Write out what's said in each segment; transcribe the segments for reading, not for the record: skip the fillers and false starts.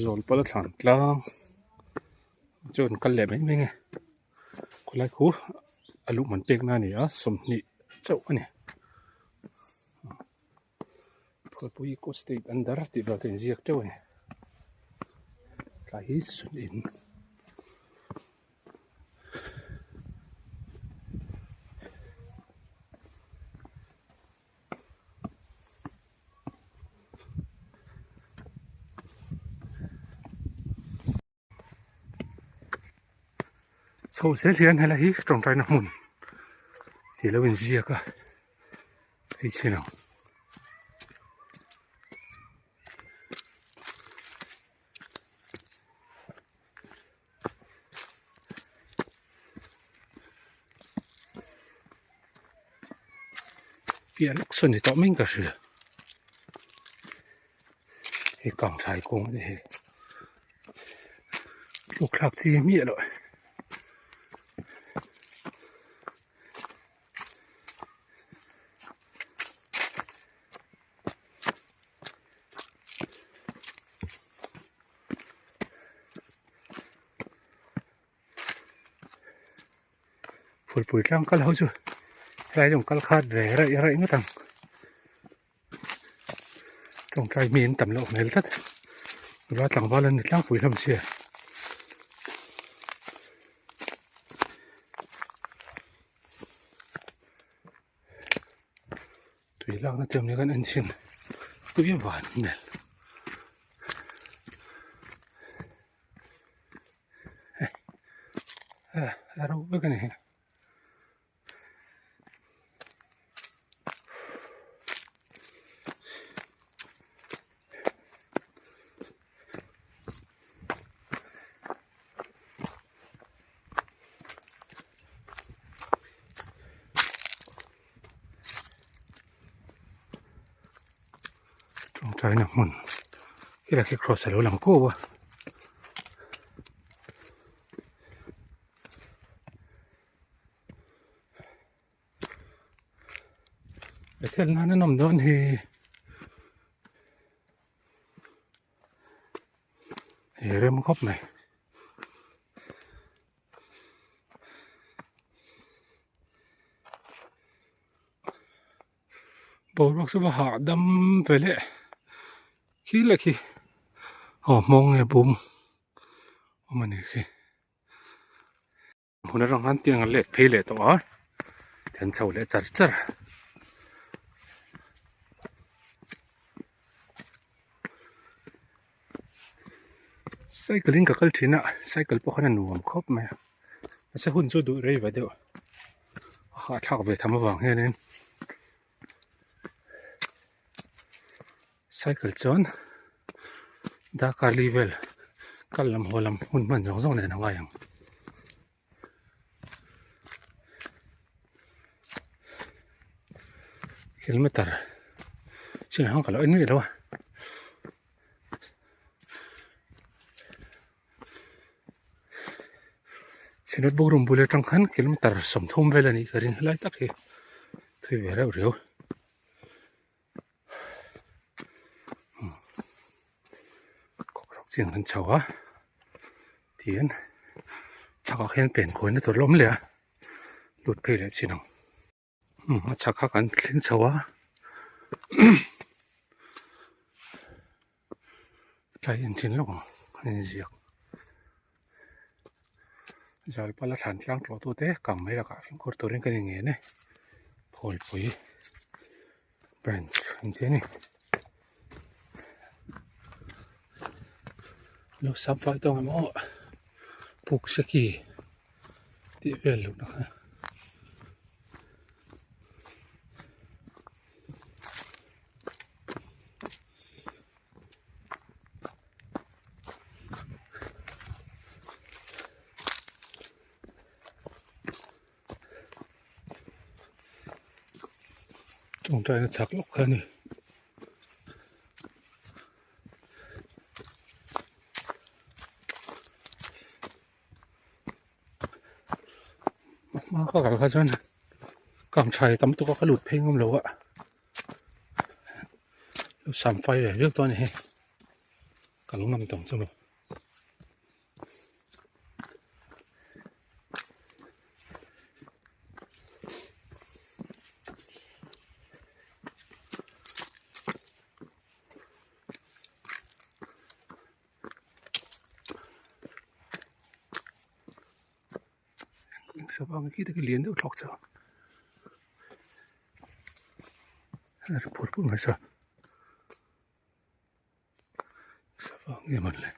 Zawlpala thlan tlang chuan kal leh mai mai nge khawlai khu a luh man pek na a ni a 20 chauh a ni Phulpui eco state under tih vel te a inziak teuh a ni tlai hi sun in. Chho zel hian helai hi tawngtaina hmun tih lo inziak a hei chin ang. Piah lawk sawn ni tawh mai in ka hria hei kang thlai kawng te hi hlawk thlak chi miah loh. Phulpui tlang kal ho chu helai lawng kal khat ve raih raih ngawt ang tawngtai mi an tam loh hmel tlat nula tlangval an ni tlangpui hlawm sia. Tui lakna te awm nia kan en chhin tui a van hmel a ro vek a ni. Tawngtaina hmun helai khi cross alo lang kuau a. Bethel nan an awm dawn hi. He rem khawp mai. Boruak chu va hahdam ve leh khi leh khi aw hmawng nge bum awm a ni khi. Hmun atang khan tiang a let phei leh tawh a then chho leh char char. Cycle in ka kal thin a cycle pawh khan a nuam khawp mai a mahse hun chu duh rei ve deuh a hahthlak ve tham avang hianin cycle chuan darkar li vel kal lam haw lam hun hman zawng zawng nen a ngai ang. Kilometer chin hang ka lo en ngei lo a. Synod bawkrum bul atang khan kilometer 30 vel a nih ka ring helai tak hi thui ve reuh riau. Kawkrawk chin kan chho a tihian chhakah khian pen kawina tur la awm leh a lut phei leh chin ang. A chhak kha kan thleng chho a tlai en chin lawk ang a inziak Zalpala thlan tlang tlawh tute kang mai lakah fimkhur turin kan inngen e Phawlpui branch an ti a ni lo sam fai tawng em aw puk seki tih vel luhna kha. Tawngtaina chak lawk kha a ni. A hma ka kal kha chuan kang tha tam tuk a ka lut phei ngam lo a lo sam fai ve viau tawh a ni hei. Kal ngam tawng chu maw. Eng sava ang khi te khi lian deuh thlawk chu a ri phur phur mai sa sava nge mawn le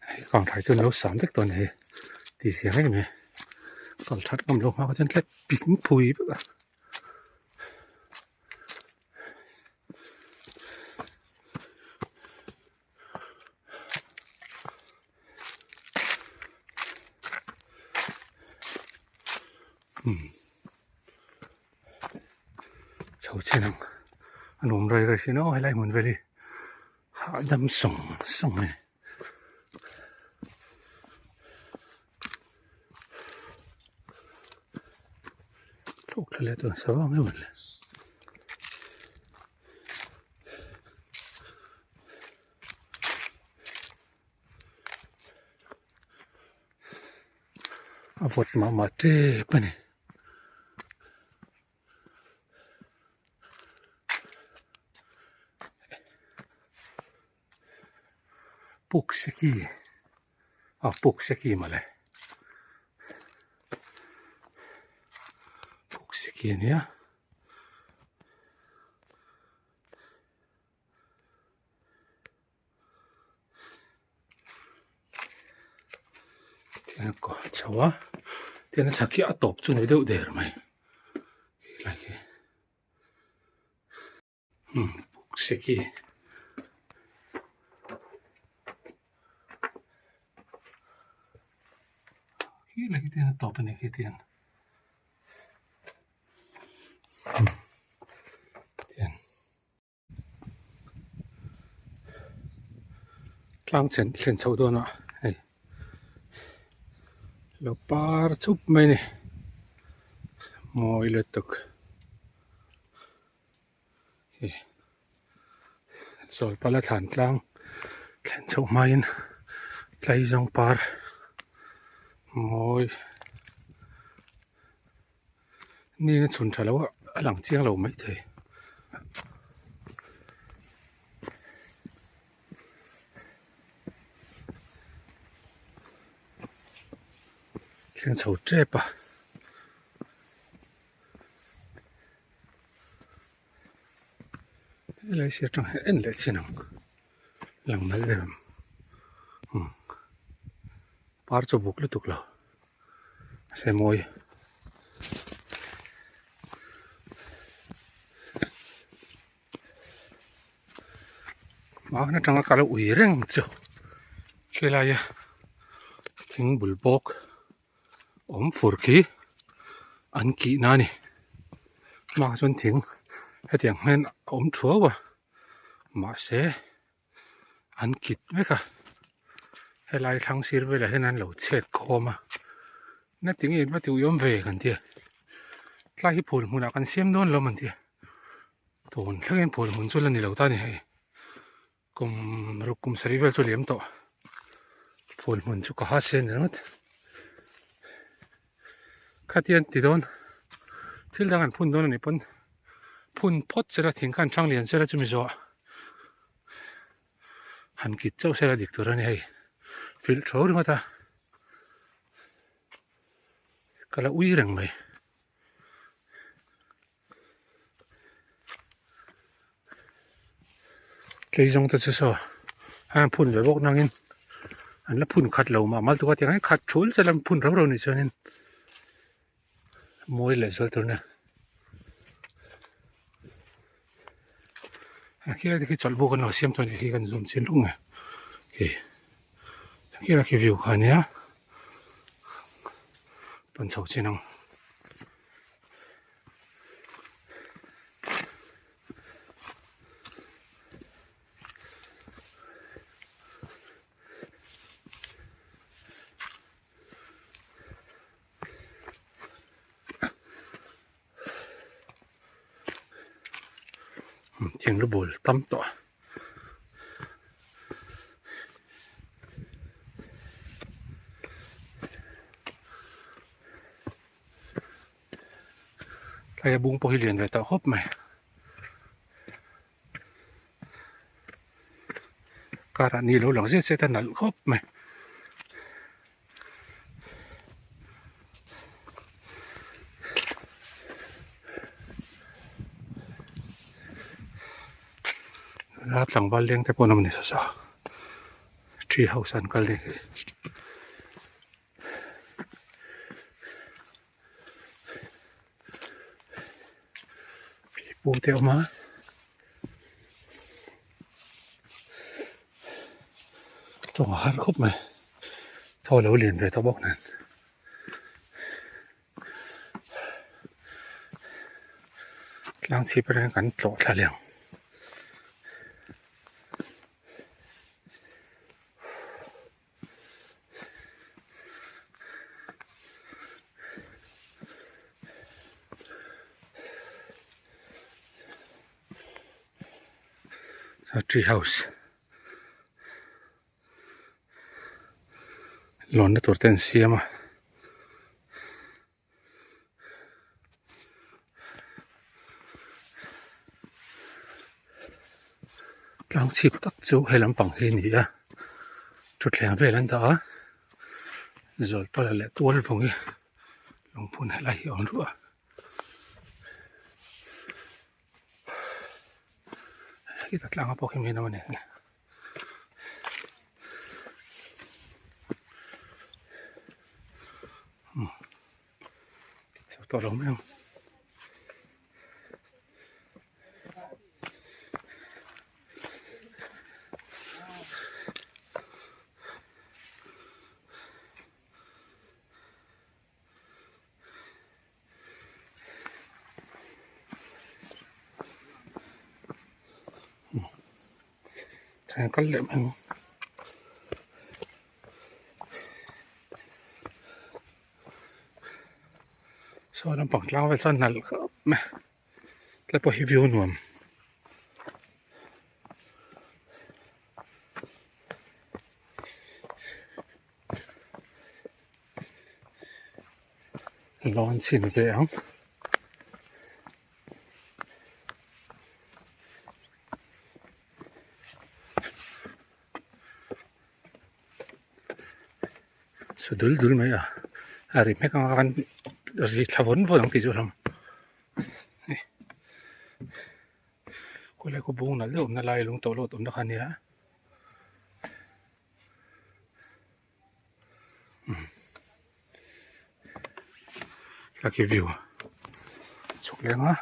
hei kang thlai chuan lo sam vek tawh a ni hei tih zia em em kal that ngam lo hma kha chuan tlai ping phui vek a. Chho chin ang a nuam rai rai sin aw helai hmun vel hi hahdam sawng sawng a ni. Thlawk thla leh chuan sava ang em le. A vawt mah mah tep a ni. Puk seki a puk seki mawle puk seki a nia tihian a kawr chho a tihian a chhak hi a tawp chu ni deuh der mai helai hi. Puk seki khi lai khi tian a tawp a ni khi tian tian tlang chhen thlen chhoh dawn ah hei lo par chhup mai a ni mawi lutuk. Zawlpala thlan tlang thlen chhoh hmain tlaizawng par mawi ni na chhun tha lo a a lang chiang lo maithei. Thleng chho tep a. Helai sir atang hian en leh chin ang lang nalh deuh em umm par chu buk lutuk lo mahse mawi hma atanga ka lo ui reng chu khelaia thing bul bawk. Awm fur khi an kih na a ni hmaah chuan thing hetiang hian a awm thuau a mahse an kit vek a helai thlang sir velah hian an lo chhet khawm a na tinge in va ti uiawm ve kan tia tlai hi phul hmunah kan siam dawn lo an tia tun thlengin phul hmun chu la ni lo ta a ni hei. Kum ruk kum sarih vel chu liam tawh phul hmun chu ka ha sen ringawt khatian ti dawn thil dang an phun dawn anih pawn phun phawt sela thing khan thang lian sela chumi zawh han kit chauh sela dik tur a ni hei filh tho ringawt a ka la ui reng mai. Tlei zawng te chu saw a phun ve bawk nangin an la phun khat lo mah mal tuk a tiang hian khat thul che lam phun rau rau nih chuanin mawi leh zual tur nia a khilai te khi chawlh buk an lo siam tawh a nih khi kan zoom chin luk mai khi khilai khi view kha ania pan chho chin ang. Thing lu bul tam tawh a. Tlai a bung pawh hi lian ve tawh khawp mai. Car ah ni lo lang zet zet a nalh khawp mai. La tlangval leng te pawh an awm a ni saw saw tree house ah an kal nih hi. Pipu te a awm a tawng a har khawp mai thaw a lo lian ve tawh bawk nen tlang chhip atangin kan tlawh thla leh ang. Tree house lawnna tur te an siam a. Tlang chhip tak chu he lampang hi a ni a thutthleng vel an dah a zawlpala leh tual vawng hi lungphun helai hi a awm duah a. Khita tlangah pawh khi mi an awm a ni. Chho tawh lo mai ang. Theng kal leh mai ang. Saw lampang tlang vel chuan nalh khawp mai tlai pawh hi view nuam. Lawn chhin ve ang. Su dul dul mai a a ri hmek anga khan ri thla vawn vawn ang tih chu a hlawm khawilai khaw bung nalh deuh awmna lai lung tawlawt awmna kha a nia. Lucky view chhuk leng a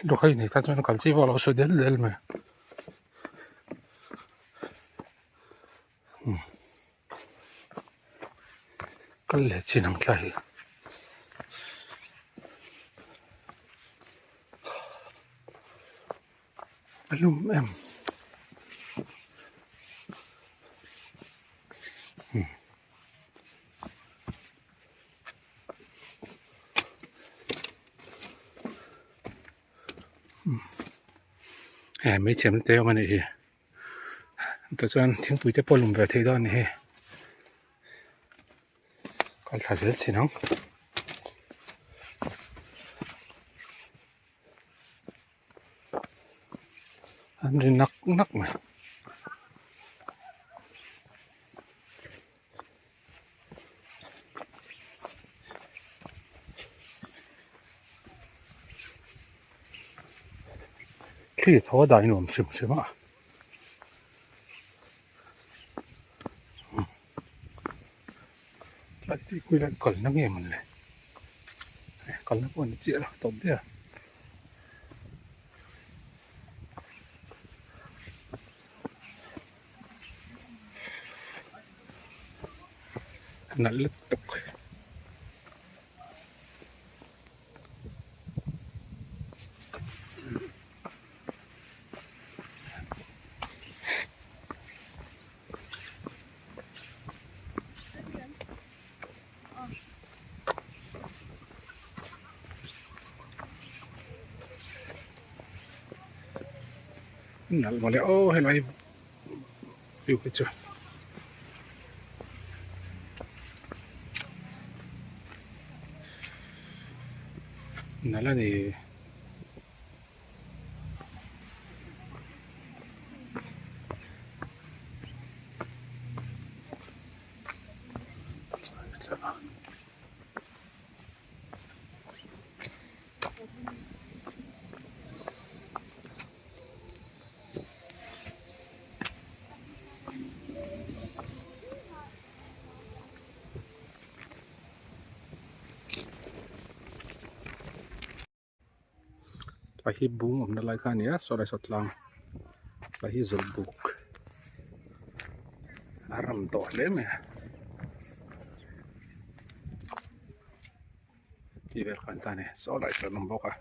lukhai nei tan chuan kal chi vak lo sawi del del mai kal leh chin ang tlai hi. A lum em he hmeichhe te awm a nih hi tah chuan thingpui te pawh a lum ve thei dawn a ni hi kal thla zel chin ang. An ri nak nak mai. Thli tho a dai nuam hrim hrim a. Tlai tih kuil a kalna nge mawn le kalna pawh a ni chiah lo tawp der. Nalh lutuk. Nalh mawle aw helai view hi chu. Nalh a ni. A hi bung awmna lai kha a ni a saw lai saw tlang a hi zawlh buk a ram tawh hle mai a tih vel khan ta a ni saw lai sawn a awm bawk a.